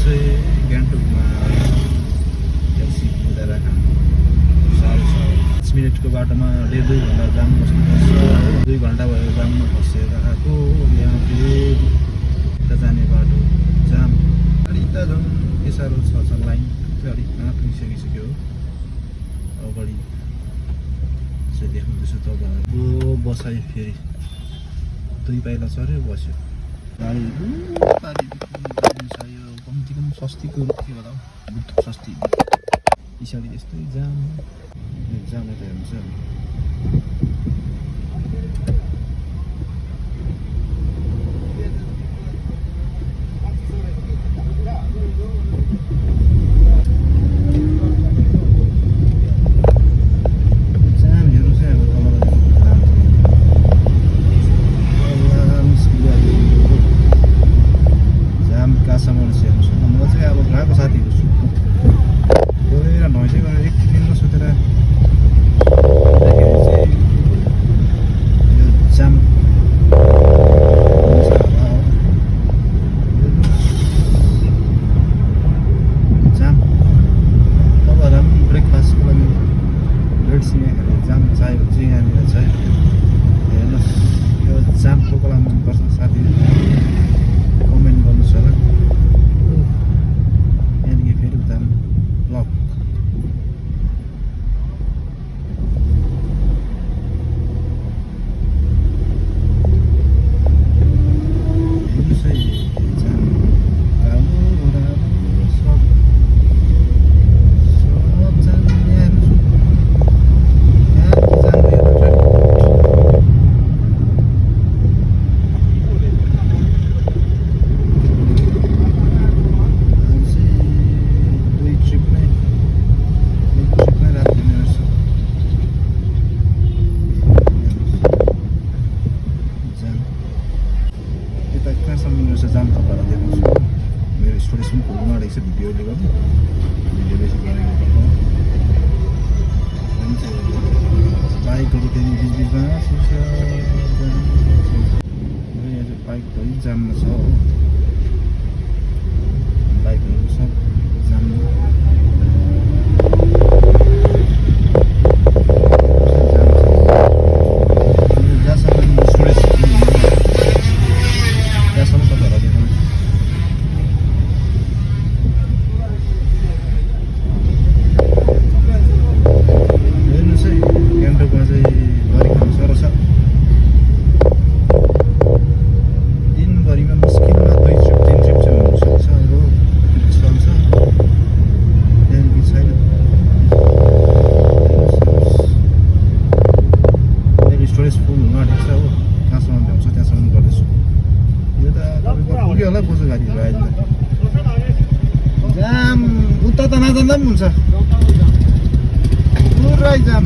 चाहिँ गान्तोकमा ट्याक्सी कुदाएर 5 मिनटको बाटोमा 1.5 घन्टा जाम बस्नुपर्छ। 2 घन्टा भयो जाममा फसेर आएको। यहाँ फेरि यता जाने बाटो जाम। अलिक त झन् के साह्रो छ लाइन चाहिँ अलिक आँटिसकिसक्यो। अगाडि चाहिँ देख्नुहुँदैछ तपाईँहरूको बसाइ फेरि 2 पाइला चढ्यो बस्यो। गाडी यो कम्ती कम सस्तीको के होला बुट सस्ती पछाडि त्यस्तै जाम जाम यता हेर्नुहोस् जाम चाहियो चाहिँ यहाँनिर चाहिँ हेर्नुहोस् यो जामको कला मनपर्छ साथीहरू कमेन्ट गर्नुहोस् होला। यहाँदेखि फेरि उता ब्लक हेर्नुहोस् है जाम जाम खबर देखाउँछु। मेरो स्टोरेज पनि खोल्नु आँटेको छ भिडियोले गर्दा भिडियो बेसी बनाएको बाइकहरू त्यहाँदेखि बिचबिचमा यहाँ चाहिँ बाइकहरू जाममा छ हो। बाइकहरू सब जाममा स्टोरेज फुल हुन आँटेको छ हो। कहाँसम्म भ्याउँछ त्यहाँसम्म गर्दैछु। यो त तपाईँको पुग्यो होला बोजू गाडीहरू अहिले जाम उता त नजाँदा पनि हुन्छ पुरै जाम।